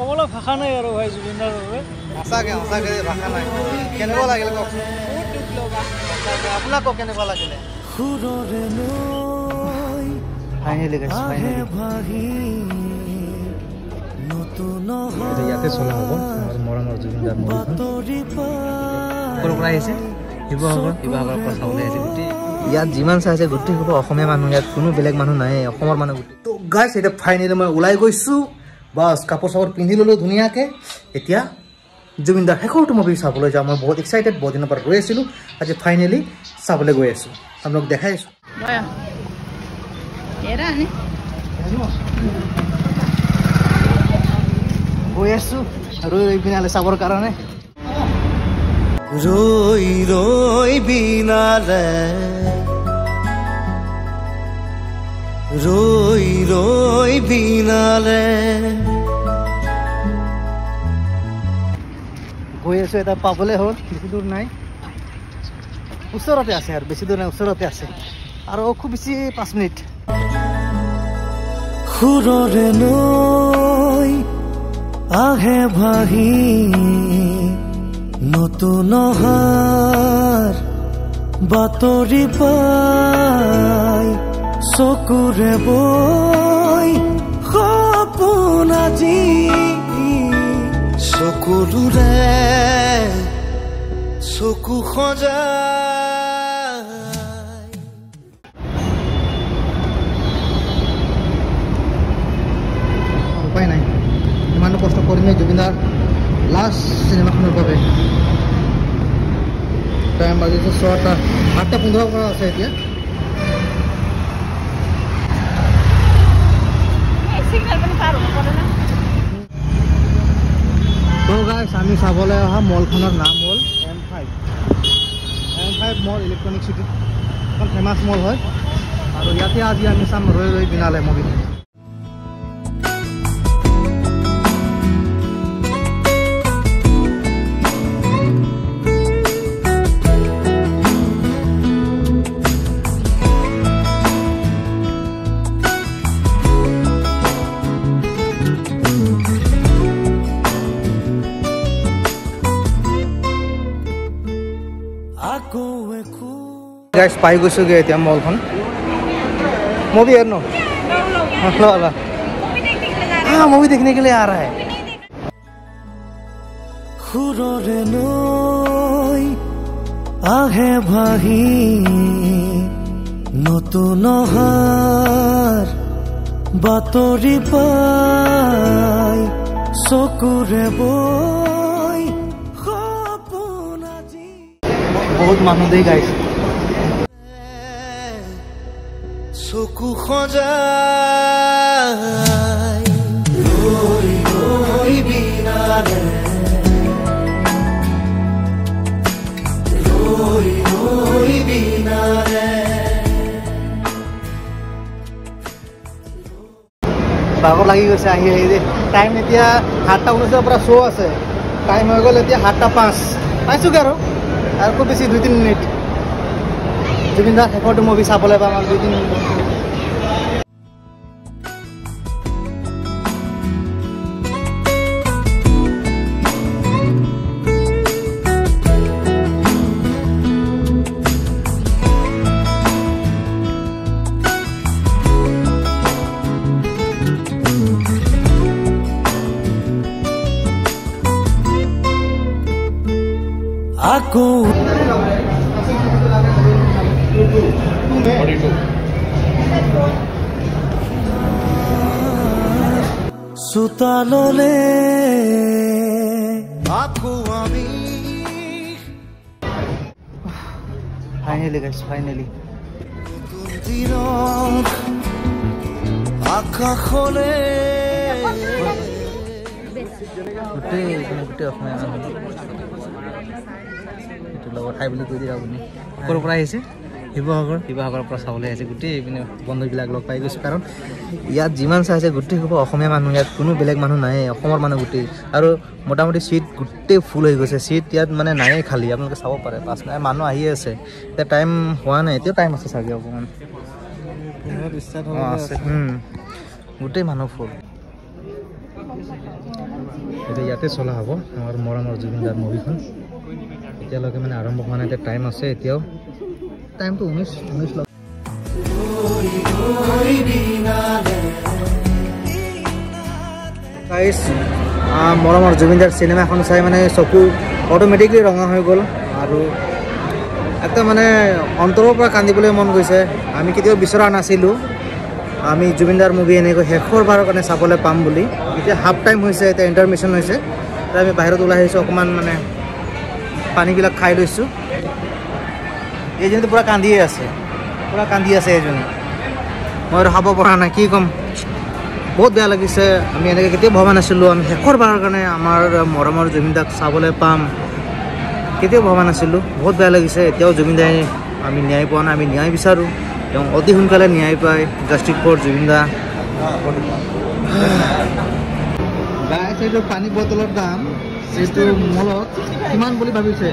ক'বলৈ ভাষা নাই আৰু ভাই জুবিনদাৰ বাবে। সঁচাকৈ সঁচাকৈ ভাষা নাই। কেনেকুৱা লাগিলে কওকচোন? বহুত দুখ লগা। আপোনাক কওক কেনেকুৱা লাগিলে? ফাইনেলি গাইছ, ফাইনেলি ইয়াতে চলা হ'ব আমাৰ মৰমৰ জুবিনদাৰ মুভিখন। ক'ৰ পৰা আহিছে? শিৱসাগৰ। শিৱসাগৰৰ পৰা চাবলৈ আহিছে। গোটেই ইয়াত যিমান চাইছে গোটেই সোপা অসমীয়া মানুহ, ইয়াত কোনো বেলেগ মানুহ নাই, অসমৰ মানুহ গোটেই। তো গাইছ এতিয়া ফাইনেলি মই ওলাই গৈছোঁ, বাছ কাপোৰ চাপোৰ পিন্ধি ল'লোঁ ধুনীয়াকৈ। এতিয়া জুবিনদাৰ শেষৰটো মুভি চাবলৈ যাওঁ। মই বহুত এক্সাইটেড, বহুত দিনৰ পৰা ৰৈ আছিলোঁ, আজি ফাইনেলি চাবলৈ গৈ আছোঁ, আপোনালোক দেখাই আছোঁ। গৈ আছোঁ ৰৈ ৰৈ বিনালে চাবৰ কাৰণে। ৰৈ ৰৈ বিনালে, ৰৈ ৰৈ বিনালে। গৈ আছোঁ, এটা পাবলৈ হ'ল, বেছি দূৰ নাই, ওচৰতে আছে আৰু বেছি দূৰ নাই, ওচৰতে আছে আৰু খুব বেছি 5 মিনিট। সুৰৰে নৈ আহে ভাহি নতুন অহাৰ বাতৰি পাই চকুৰে বৈ সপোন আজি চকুলোৰে চকু সজাই। উপায় নাই, ইমানো কষ্ট কৰিমেই জুবিনদাৰ লাষ্ট চিনেমাখনৰ বাবে। টাইম বাজিছে 6টা, 8:15 পৰা আছে এতিয়া। তো গাইছ আমি চাবলৈ অহা মলখনৰ নাম হ'ল M5। M5 মল ইলেক্ট্ৰনিক চিটিত এখন ফেমাছ মল হয় আৰু ইয়াতে আজি আমি চাম ৰৈ ৰৈ বিনালে মুভি। গাইছ পাই গৈছোগৈ এতিয়া মলখন। মুভি है नो हाँ मूवी देखने के लिए आ रहा है। সুৰৰে নৈ আহে ভাহি নতুন অহাৰ বাতৰি পাই চকুৰে বৈ সপোন আজি। বহুত মানুহ দেই গাইছ। চকু সজাই ৰৈ ৰৈ বিনালে, ৰৈ ৰৈ বিনালে। ভাগৰ লাগি গৈছে আহি আহি দেই। টাইম এতিয়া 7:19 পৰা শ্ব' আছে, টাইম হৈ গ'ল এতিয়া 7:05। পাইছোগৈ আৰু খুব বেছি 2-3 মিনিট। জুবিনদাৰ শেষৰটো মুভি চাবলৈ পাম আৰু 2-3 মিনিট। আকৌ চোতাললে আকৌ আমি। ফাইনেলি গাইছ, ফাইনেলি আকাশলে গোটেই গোটেই অসমীয়া মানুহ এইটো লগৰ ঠাই বুলি কৈ দিয়ক। আপুনি ক'ৰ পৰা আহিছে? শিৱসাগৰ। শিৱসাগৰৰ পৰা চাবলৈ আহিছে। গোটেই এইপিনে বন্ধুবিলাক লগ পাই গৈছোঁ, কাৰণ ইয়াত যিমান চাইছে গোটেই সোপা অসমীয়া মানুহ, ইয়াত কোনো বেলেগ মানুহ নাই, অসমৰ মানুহ গোটেই। আৰু মোটামুটি চিট গোটেই ফুল হৈ গৈছে, চিট ইয়াত মানে নায়েই খালী। আপোনালোকে চাব পাৰে, পাছ নাই, মানুহ আহি আছে। এতিয়া টাইম হোৱা নাই, এতিয়াও টাইম আছে চাগে অকণমান আছে। গোটেই মানুহ ফুল। এতিয়া ইয়াতে চলা হ'ব আমাৰ মৰমৰ জুবিনদাৰ মুভিখন। এতিয়ালৈকে মানে আৰম্ভ হোৱা নাই, এতিয়া টাইম আছে, এতিয়াও টাইমটো 19 গাইছ। মৰমৰ জুবিনদাৰ চিনেমাখন চাই মানে চকু অট'মেটিকলি ৰঙা হৈ গ'ল আৰু এটা মানে অন্তৰৰ পৰা কান্দিবলৈ মন গৈছে। আমি কেতিয়াও বিচৰা নাছিলোঁ আমি জুবিনদাৰ মুভি এনেকৈ শেষৰবাৰৰ কাৰণে চাবলৈ পাম বুলি। এতিয়া হাফ টাইম হৈছে, এতিয়া ইণ্টাৰমিশ্যন হৈছে, এতিয়া আমি বাহিৰত ওলাই আহিছোঁ, অকণমান মানে পানীবিলাক খাই লৈছোঁ। এইজনীতো পূৰা কান্দিয়ে আছে, পূৰা কান্দি আছে এইজনী। মই ৰখাব পৰা নাই, কি ক'ম, বহুত বেয়া লাগিছে। আমি এনেকৈ কেতিয়াও ভবা নাছিলোঁ আমি শেষৰবাৰৰ কাৰণে আমাৰ মৰমৰ জুবিনদাক চাবলৈ পাম, কেতিয়াও ভবা নাছিলোঁ। বহুত বেয়া লাগিছে। এতিয়াও জুবিনদাই আমি ন্যায় পোৱা নাই, আমি ন্যায় বিচাৰোঁ, তেওঁ অতি সোনকালে ন্যায় পায়। জাষ্টিছ ফৰ জুবিনদা। গাইছ, এইটো পানী বটলৰ দাম যিটো মলত কিমান বুলি ভাবিছে?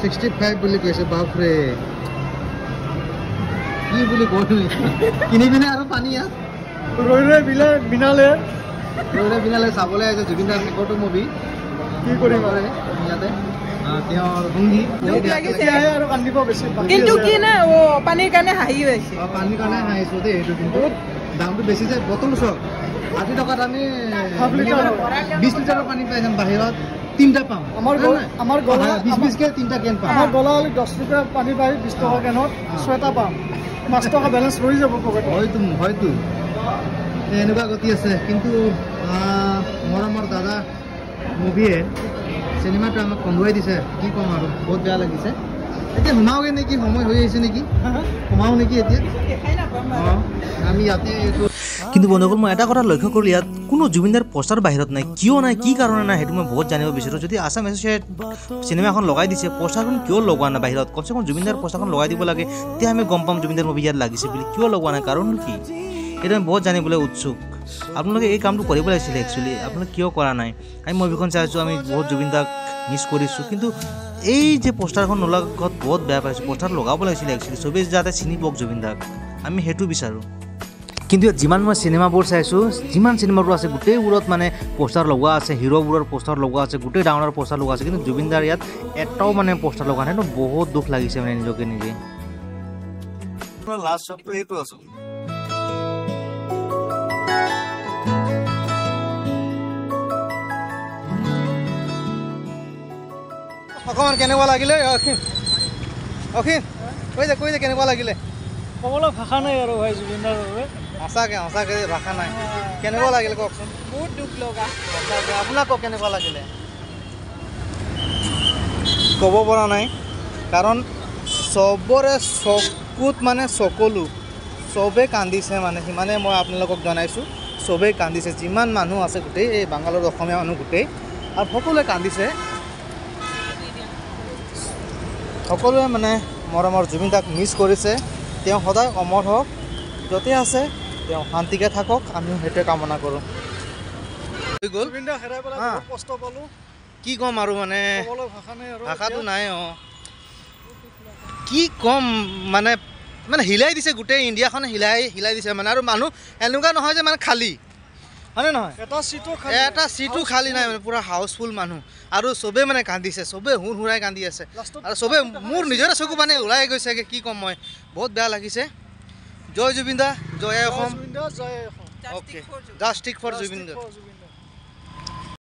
65 বুলি কৈছে। বাপৰে, কি বুলি কয়, কিনিবিনে আৰু পানী ইয়াত? ৰৈ ৰৈ বিলে বিনালে, ৰৈ ৰৈ বিনালে চাবলৈ আহিছে জুবিনদাৰ শেষৰটো মুভি। কি কৰিম আৰু ইয়াতে তেওঁৰ ভংগী আৰু কান্দিব বেছি, কিন্তু কি না অ পানীৰ কাৰণে হাঁহি হৈছে। অ, পানীৰ কাৰণে হাঁহিছো দেই। এইটো কিন্তু দামটো বেছি যে, বটল চাওক 60 টকাত আমি 20 লিটাৰৰ পানী পাই যাম, বাহিৰত 3টা পাম। আমাৰ গলা 20-20কে 3টা কেন পাম। আমাৰ গলা হ'লে 10 টকা পানী পাই 20 টকা কেনত 6টা পাম, 5 টকা বেলেঞ্চ ৰৈ যাব পকেটত। হয়তো এনেকুৱা গতি আছে। কিন্তু মৰমৰ দাদা মুভিয়ে চিনেমাটো আমাক কন্দুৱাই দিছে, কি ক'ম আৰু, বহুত বেয়া লাগিছে। এতিয়া সোমাওগৈ নেকি, সময় হৈ আহিছে নেকি, সোমাও নেকি এতিয়া? অঁ, আমি ইয়াতে। কিন্তু বন্ধুসকল, মই এটা কথা লক্ষ্য কৰিলোঁ, ইয়াত কোনো জুবিনদাৰ পোষ্টাৰ বাহিৰত নাই। কিয় নাই, কি কাৰণে নাই, সেইটো মই বহুত জানিব বিচাৰোঁ। যদি আছাম এছ'চিয়েট চিনেমাখন লগাই দিছে, পোষ্টাৰখন কিয় লগোৱা নাই বাহিৰত? কমচে কম জুবিনদাৰ পোষ্টাৰখন লগাই দিব লাগে, তেতিয়া আমি গম পাম জুবিনদাৰ মুভি ইয়াত লাগিছে বুলি। কিয় লগোৱা নাই, কাৰণ কি, সেইটো আমি বহুত জানিবলৈ উৎসুক। আপোনালোকে এই কামটো কৰিব লাগিছিলে একচুৱেলি, আপোনালোকে কিয় কৰা নাই? আমি মুভিখন চাইছোঁ, আমি বহুত জুবিনদাক মিছ কৰিছোঁ, কিন্তু এই যে পোষ্টাৰখন নোলোৱাত বহুত বেয়া পাইছোঁ। পোষ্টাৰ লগাব লাগিছিলে একচুৱেলি, চবেই যাতে চিনি পাওক জুবিনদাক, আমি সেইটো বিচাৰোঁ। কিন্তু ইয়াত যিমান মই চিনেমাবোৰ চাইছোঁ, যিমান চিনেমাবোৰ আছে গোটেইবোৰত মানে পোষ্টাৰ লগোৱা আছে, হিৰ'বোৰৰ পোষ্টাৰ লগোৱা আছে, গোটেই ডাঙৰ পোষ্টাৰ লগোৱা আছে, কিন্তু জুবিনদাৰ ইয়াত এটাও মানে পোষ্টাৰ লগোৱা নাই। বহুত দুখ লাগিছে মানে নিজকে নিজে। লাষ্ট শ্বটটো সেইটো আছো। অকণমান কেনেকুৱা লাগিলে অসীম? অসীম কৈ দে, কৈ দে কেনেকুৱা লাগিলে? ক'বলৈ ভাষা নাই আৰু ভাই, জুবিনদাৰ বাবে সঁচাকৈ সঁচাকৈ ভাষা নাই। কেনেকুৱা লাগিলে কওকচোন? বহুত দুখ লগা। সঁচাকৈ আপোনাক কওক কেনেকুৱা লাগিলে? ক'ব পৰা নাই, কাৰণ চবৰে চকুত মানে চকলো, চবেই কান্দিছে মানে, সিমানে মই আপোনালোকক জনাইছোঁ, চবেই কান্দিছে। যিমান মানুহ আছে গোটেই এই বাংগালোৰ অসমীয়া মানুহ গোটেই আৰু সকলোৱে কান্দিছে। সকলোৱে মানে মৰমৰ জুবিনদাক মিছ কৰিছে। তেওঁ সদায় অমৰ হওক, য'তে আছে তেওঁ শান্তিকে থাকক, আমিও সেইটোৱে কামনা কৰোঁ। গ'ল কি ক'ম আৰু, মানে ভাষাটো নাই। অঁ, কি ক'ম মানে, মানে হিলাই দিছে গোটেই ইণ্ডিয়াখনে, হিলাই দিছে মানে। আৰু মানুহ এনেকুৱা নহয় যে মানে খালী, হয়নে নহয়, এটা চিটো খালী নাই, মানে পূৰা হাউচফুল মানুহ। আৰু চবেই মানে কান্দিছে, চবেই হুৰ হুৰাই কান্দি আছে, আৰু চবেই মোৰ নিজৰে চকু মানে ওলাই গৈছেগৈ। কি ক'ম মই, বহুত বেয়া লাগিছে। জয় জুবিন দা, জয় Assam. Okay, justice for Zubeen da.